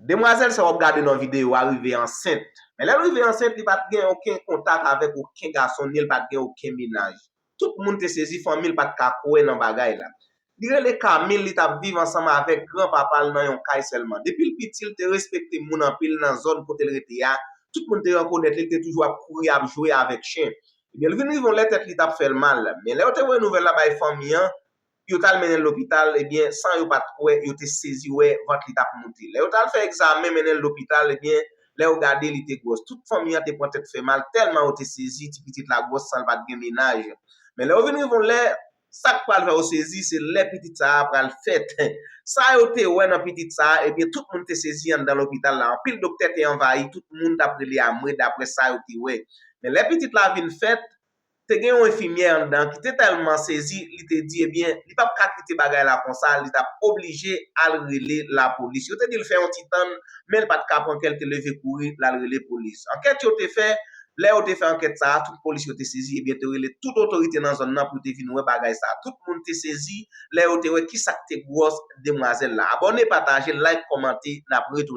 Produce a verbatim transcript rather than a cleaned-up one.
Demwazèl sa w ap gade nan videyo a rive ansent. Men lè l rive ansent, li pa t gen okenn kontak avèk okenn gason, ni l pa t gen okenn mennaj. Tout moun te sezi, fanmi l pa t ka kwè nan bagay la. Li rele Camille, li t ap viv ansanm avèk granpapa l nan yon kay sèlman. Depi l piti, l te respekte moun anpil nan zòn kote l rete a. Tout moun te rekonèt li, li te toujou ap kouri, ap jwe avèk chen. Ebyen, l vin rive yon lè tèt li t ap fè l mal. Men lè yo te voye nouvèl la bay fanmi an, yo t al mennen l lopital, ebyen, san yo pa t kwè, yo te sezi wè vant li t ap moute. Lè yo t al fè egzamen, mennen l lopital, ebyen, lè yo gade, li te gwòs. Tout fanmi an te pran tèt fè mal, tèlman yo te sezi, ti pitit la gwòs san l pa t gen mennaj. Men lè yo vin rive yon lè, sa k pral fè yo sezi, se lè pitit sa a pral fèt. Sa yo te wè nan pitit sa a, ebyen, tout moun te sezi anndan lopital la. Anpil doktè te anvayi, tout moun t ap rele amwe daprè sa yo te wè. Men lè pitit la vin fèt, te gen yon enfimyè anndan ki te tèlman sezi, li te di, ebyen, li p ap ka kite bagay la konsa, li t ap oblije al rele lapolis. Yo te di l fè yon ti tann, men l pa t ka pran kè, l te leve kouri, l al rele polis. Ankèt yo te fè, lè yo te fè ankèt sa a, tout polis yo te sezi, ebyen, te rele tout otorite nan zòn nan pou te vin wè bagay sa a. Tout moun te sezi, lè yo te wè ki sa k te gwòs demwazèl la. Abòne, pataje, like, kòmante, n ap retounen.